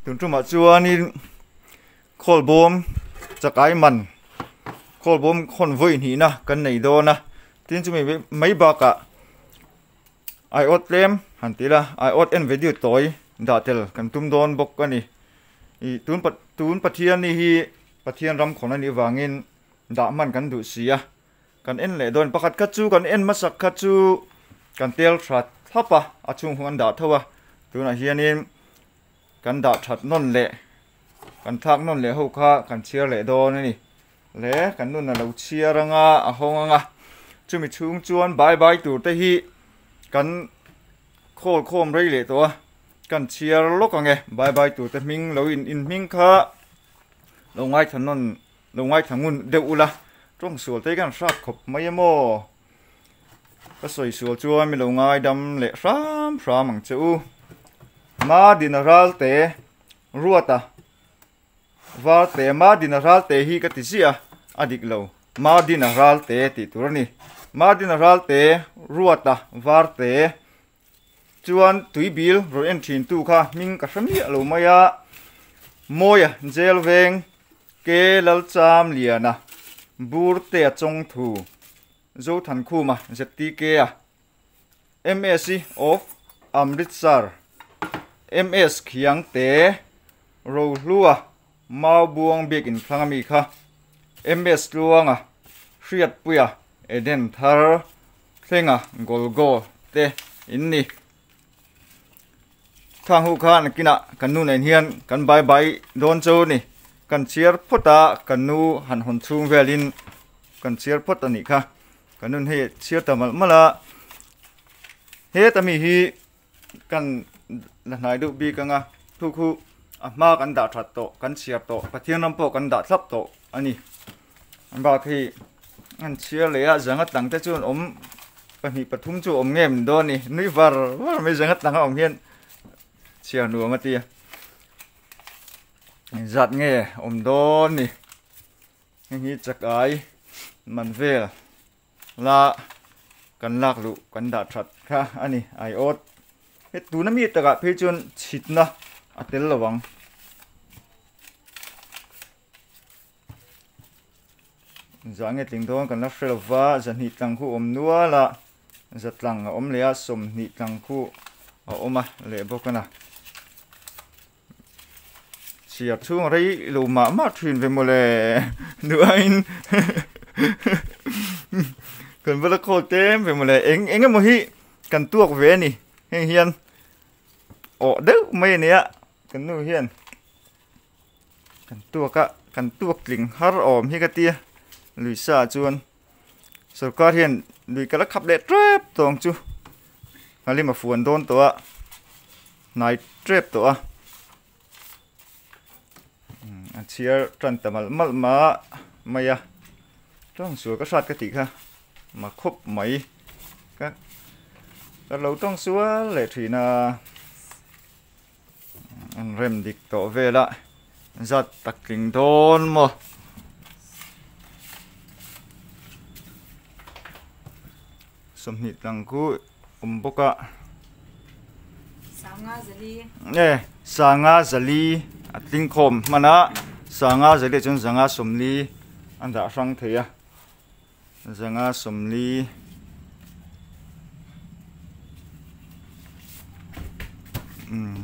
Tun tumah chuanin khawlbawm chakai man khawlbawm khawn vawi hnihna kan nei dawn a tin chumi mai bakah aiawt tlem han ti ila aiawt en video tawi dah tel kan tum dawn bawk a ni. Ih tun tun Pathian ni hi Pathian ram khawn a nih vangin dah hman kan duh si a. Kan en leh dawn pakhat kha chu kan en hmasak kha chu kan tel tha thlap a a chhung hung an dah tho a tunah hianin kan dah that nawn leh kan thlak nawn leh ho kha kan chhiar leh dawn a ni le kan nun a lo chhiar anga a hawng anga chumi chhung chuan bai bai tur te hi kan khawl khawm rei leh tawh a kan chhiar lawk ang e bai bai tur te hming lo in in hming kha lo ngaithla nawn Lo ngaithla ngun deuh ula, tawng sual te hi kan hrat khawp mai em aw? Ka sawi sual chuan mi lo ngaidam leh hram hram ang che u. Madina Ralte Ruata Varte Madina Ralte hi ka ti ziah a, a dik lo. Madina Ralte tih tur a ni. Madina Ralte Ruata Varte chuan tuibil rawn en thin tu kha hming ka hre miah lo mai a mawia jail veng ke lalcham liana bur te a chawng thu Zothankhuma ZTK a MS of Amritsar MS Khiangte Rohlua Maubuang biak inthlang ami kha MS Tluanga Hriatpuia Eden Thar Thlenga Golgo te in ni. Thang hu khan kinah kan nu nen hian kan bai bai dawn chu ni. Kan chhiar phawt a, kan nu han hawn chhung velin kan chhiar phawt a nih kha. Kan nun hei chhiar ta malh malh a. Heta mi hi kan la hnai deuh bik anga thu khu a hma kan dah that tawh kan chhiar tawh Pathian ram pawh kan dah thlap tawh a ni. Bak hi an chhiar leh a zanga tlang te chuan awm pahnih pathum chu awm ngem dawn a ni nui var var mai zanga tlang a awm hian chhiar nuam a tia engzat nge awm dawn ni heng hi chakai man vel la kan lak luh kan dah that kha a ni aiawt he tuna mi takah phei chuan chhitna a tel lo ang. Zah nge tling dawn kan la hre lo va, zahnih tlang khu awm nual a, za tlang a awm leh a, sawmhnih tlang khu a awm a leh bawk a na. Chhiar chhung rei lo mah mah thin ve mawle nuain kan va la khawl tlem ve mawle eng eng emaw hi kan tuak ve a ni heng hian awh deuh mai a nia kan nu hian. Kan tuak a, kan tuak tling har awm hi ka tia lui sa ah chuan sorkar hian lui ka la khap leh tep tawh ang chu nghalim a fuan dawn tawh a hnai tep tawh a a chhiar tan ta malh malh mah mai a tawng sual ka hrat ka tih kha ma khawp mai ka ka lo tawng sual leh thin a. An rem dik tawh vel a zat tak tling dawn maw. 20 tlang khu awm bawk a. Sanga zali. E sanga zali a tling khawm hman a sanga zali ah chuan zanga sawmli an dah hrang thei a. Zanga 40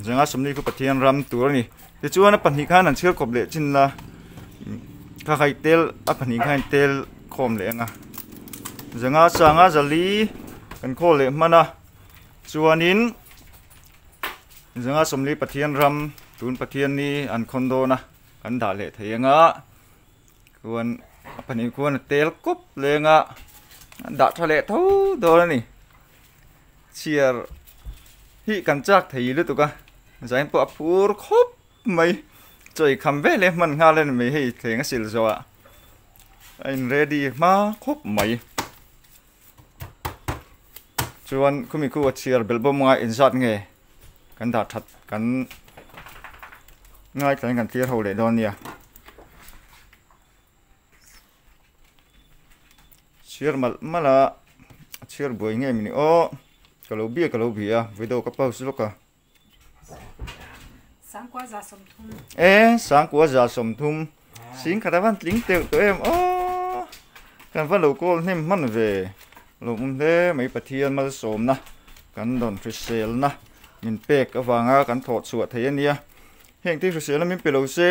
zanga 40 khu Pathian ram tur a ni tichuan a pahnih khan an chhiar kawp leh chin la kha khai tel a pahnih khan in tel khawm leh ang a zanga sanga zali kan khawl leh hman a chuanin zanga 40 Pathian ram tun Pathian ni an khawn dawn a kan dah leh thei ang a. Chuan a pahnih khuan a tel kawp leng a a dah tha leh tho dawn a ni chhiar hi kan chak thei lutuk a zain pawh a phur khawp mai chaw ei kham vel e hman nghal a ni mai hei thleng a sil zawh ah a in ready hma khawp mai chuan khumi khu a chhiar belh bawm anga inzat nge kan dah that kan ngaithla in kan clear ho leh dawn nia chhiar malh malh a a chhiar buai nge mawni aw ka lo bia ka lo bia a video ka pause lawk a. Sangkua 30. E 30,130 sing khat a van tling teuh tawh em aw kan va lo kawl hnem hman ve lawmawm hle mai Pathian malsawmna kan rawn hriselna min pek avanga kan thawh chhuah thei a nia heng te hriselna min pe lo se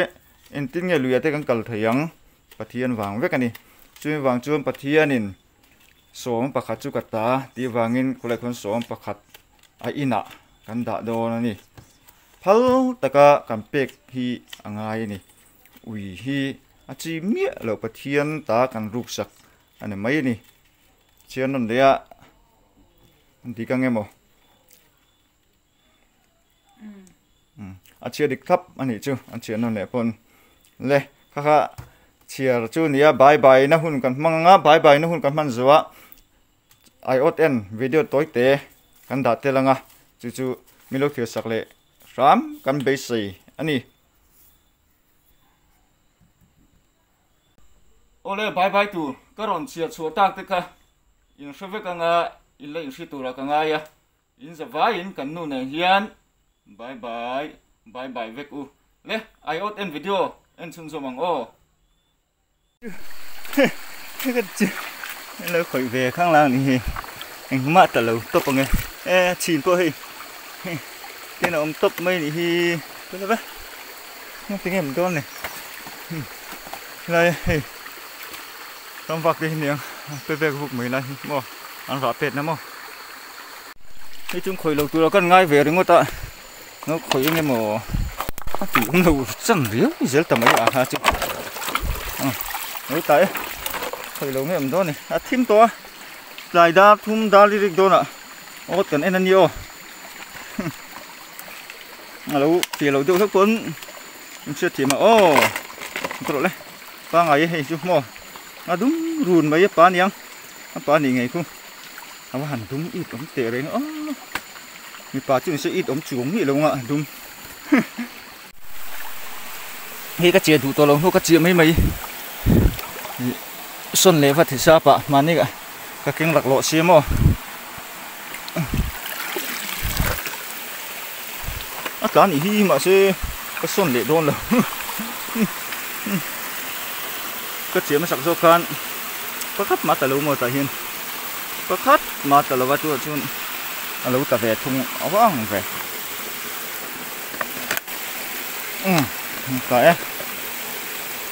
engtin nge luiah te kan kal thei ang Pathian vang vek a ni chumi vang chuan Pathianin sawm pakhat chu ka ta tih vangin khawlai khawn sawm pakhat a inah kan dah dawn a ni phal taka kan pek hi a ngai a ni ui hi a chi miah loh Pathian ta kan ruk sak a ni mai a ni chhiar nawn leh a dik ang emaw a chhiar dik thlap a nih chu a chhiar nawn leh pawn le kha kha chhiar chu nia bye bye na hun kan hmang anga bye bye na hun kan hman zawh a aiawt en video tawi te kan dah tel anga chu chu min lo thlir sak leh hram kan beisei a ni. Awle bye bye tur ka rawn chhiar chhuah tak te kha in hre vek anga in la inhre turah ka ngai a. In za vaiin kan nu nen hian bye bye bye bye vek u le I awt en video en chhunzawm ang aw. Lo khawih ve khang lang ni hi engmah ta lo tawp ang e e chhin pawh hei tin a awm tawp mai ni hi ka tinge awm dawn ni helai hei ram vak te hi niang pe vek vuk mai lai hi maw an rah pet na maw. Hei chung khawih lo tura kan ngai ve ringawt a no khawih eng emaw a tih awm lo chan riau zel ta mai a ha chu lo ta e khawih lo nge awm dawn ni a thim tawh a tlai dar thum dar lirik dawnah awt kan en a ni aw a lo fiah lo deuh hlek pawn in hriat thiam a aw ka rawh le pangai e hei chu maw a dum run mai a pa aniang a pa nih ngei khu. A va han dum it awm teh reng a mipa chu nise it awm chuang miah lo anga dum hei ka chiah duh tawh lo hnu ka chiah mai mai sawn leh vat hi sap ah mahni ka keng lak lawh si maw a tlan nih hi mahse ka sawn leh dawn lo ka chiah hmasak zawk khan pakhat mah ta lo maw tah hian. Pakhat mah ta lova chu chuan a lo ta ve thung a vang ve. Umm ta e.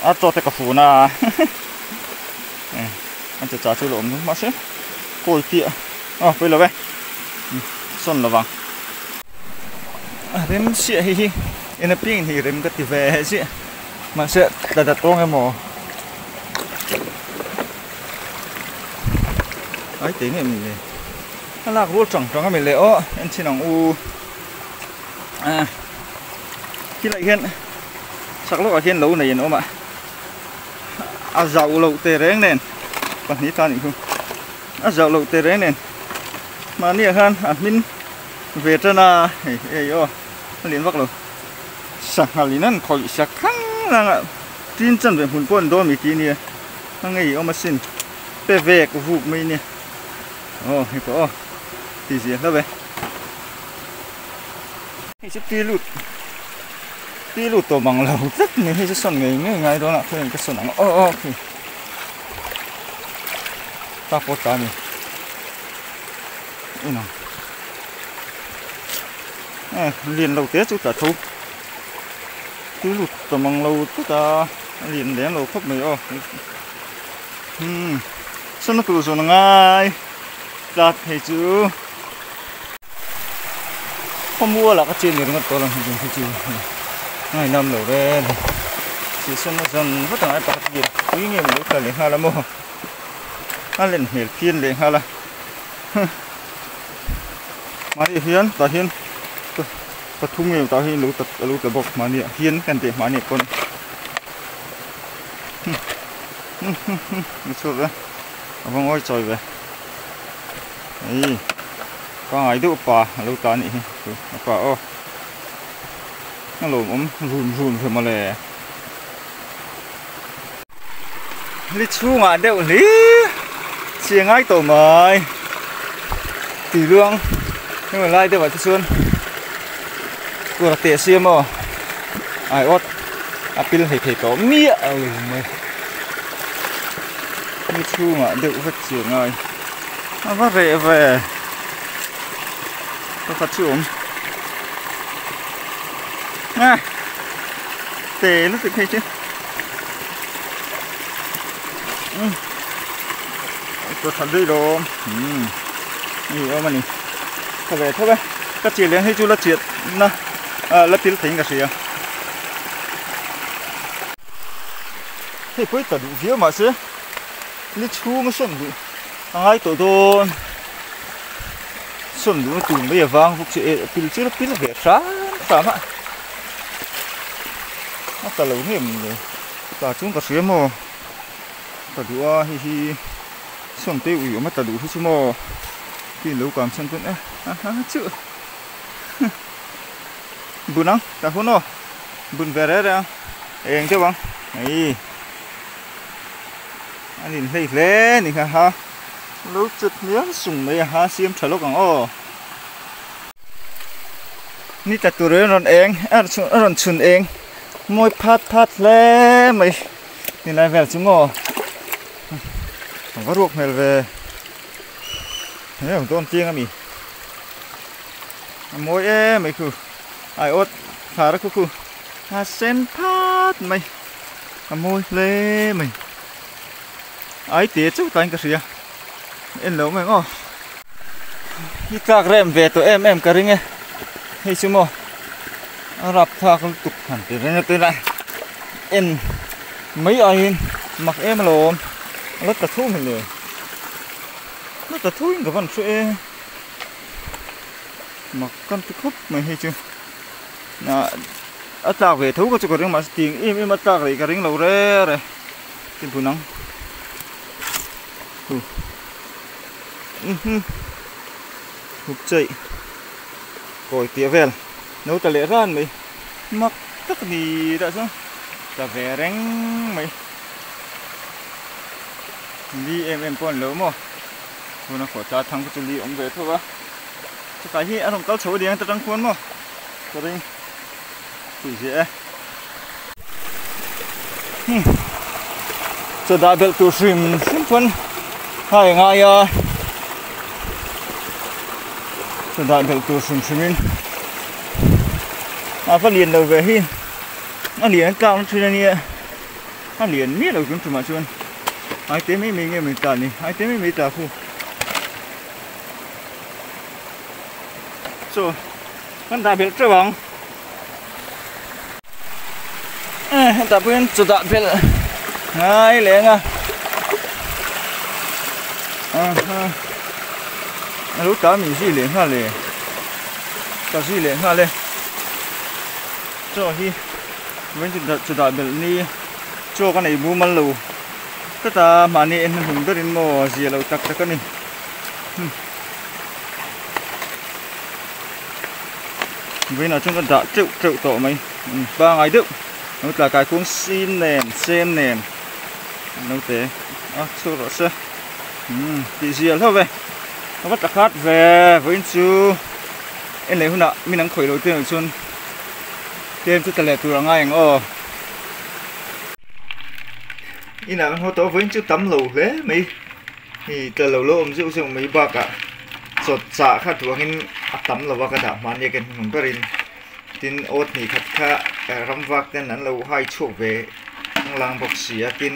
A chaw te ka fun a. An che cha chu lo awm mahse kawi piah a pawi lo e. Sawn lovang. A rem chiah hei hi en apiangin hei rem ka ti ve chiah mahse tla dat tawng emaw. Ai te nge mi le a lak rual tang tang a mi le aw en chhin ang u ah khilai hian chak lawkah hian lo nei an awm a a zauh loh teh reng nen pahnih ta nih chu a zauh loh teh reng nen mahni ah khan a hmin ve tan a hei hei aw a lian vak lo sangha in an khawih sak thlang lang a tin chan ve hmun pawh an dawn mi tih a nia. A ngei awm asin pe vek vuk mai nia aw hei pawh aw ti zia hlauh e hei chu ti lut ti lut tawh mang lo tlat mai hei chu sawn ngei ngei ngai dawn a khawiah ka sawn ang aw aw khi ta pawh ta ni en ang e lian lo te chu tla tho ti lut tawh mang lo tlat a. A lian lem lo khawp mai aw umm sawn a tur zawn a ngai tlat hei chu khawmual ah ka chen ni ringawt tawh lo hei chu hei chu ngainam lo reng a ni chih sawn a zawn vut ang ai pakhat lian pui nge maw lo tla leh nghal a maw a len hmel phian leh nghal a mahni hian tah hian pathum nge tah hian lo tla bawk mahni ah hian kan tih mahni ah pawn. Ni chhuak e a va ngawi chawi ve ei pangai deuh pa a lo ta anih hi chu a pa aw a lawmawm run run ve mawle li chhungah deuh hlir chiang ngai tawh mai tui luang hemi lai deuhah te chuan kawr a teh siam aw. Ai awt a pil thei thei tawh miah lo mai. Ni chhungah deuh vek chi a ngai. A va reh ve. Pakhat chu awm. A te lutuk hei chu. Umm ka that daih lo umm hei awm a ni tha ve tho e ka chiah leh ang hei chu la chiah na ah la pil theiin ka hria hei pawi ta duh viau mahse ni chhung a sawn duh a ngai tawh dawn sawn duhna tur mai avang bawk chu e pil chu la pil ve hram hram a a ta lo ngei ang le tah chuan ka hria maw. Ta duh a hei hi sawn te ui awm a ta duh hi chu maw tin lo kang chhan pawn e a ha chu bun ang ta hun aw bun ve reh reh ang eng deuh ang hei an in hlei hle ni kha ha lo chet hmiang sung mai a ha siam tha lawk ang aw ni tla tur in rawn eng a rawn chhun eng mawi phat phat hle mai. Ti lai vel chu maw a va ruak hmel ve he ang dawn chiang ami a mawi em mai khu ai awt thar a khu khu a sen phat mai a mawi hle mai ai te chauh tain ka hria en lo mai ang aw hi tlak rem ve tawh em em ka ring e hei chu maw a rapthlak lutuk han ti reng a tuna en mai aiin mak em alawm a la tla tho mai le la tla tho in ka van hre e mak kan ti khawp mai hei chu ah a tlak ve tho ka chu ka ring mahse tiang em em a tlak rei ka ring lo re re ti bun ang hu mhm hup chaih kawi tih vel no ta leh ran mai mak tak a ni tah chuan tla ve reng mai li em em pawh a ni lo maw tuna khawh tla thang te chu li awm ve tho a chutlai hi a rawn kal chho a ni ang ta tang khuan maw ka ring tih ziah e hmm chaw dah belh tur hrim hrim chuan hai a ngai a chaw dah belh tur hrim hrim in a va lian lo ve hi a lian a tlak na thin a nia a lian miah lo tun tumah chuan ai te mai mai nge mai ta ni ai te mai mai ta khu chaw kan dah belh teuh ang hetah pawh hian chaw dah belh ngai leng a a lo tla mi zui leh nghal e tla zui leh nghal e chaw hi vawiin chu chaw dah belh ni chaw ka nei mumal lo tlat a mahni en hnuhnung berin maw zia lo tak tak a ni. Vawiinah chuan ka dah teuh teuh tawh mai pangai deuh lo tla kai kung sin nen sen nen naute a chhuak rawh se umm tih zia hlauh ve ka va tla khat ve vawiin chu en leh hunah min an khawih loh te chuan tlem chu tla leh tur a ngai ang aw inah kan haw tawh vawiin chu tam lo hle mai. Hei tla lo lo awm zeuh zeuh mai bakah chawt chah kha duh angin a tam lo a ka dah hma nia ka hnuhnung berin tin awt hnih khat kha ram vak ten an lo hai chhuak ve ang lang bawk si a tin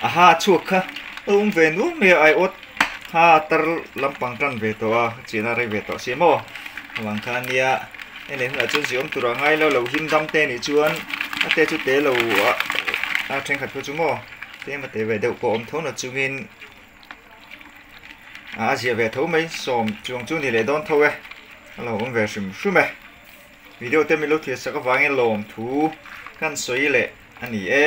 a ha chhuak kha a awm ve nual mai a aiawt kha tar lampang tan ve tawh a chian a rei ve tawh si maw avang kha ania hei leh hunah chuan ziawm tur a ngai lo lo him dam te nih chuan a te chu te lo a thenkhat pawh chu maw. Tlem a te ve deuh pawh awm tho na chungin a zia ve tho mai sawm chuang chu ni leh dawn tho e a lo awm ve hrim hrim e video te min lo thlir sak avangin lawm thu kan sawi leh a ni e.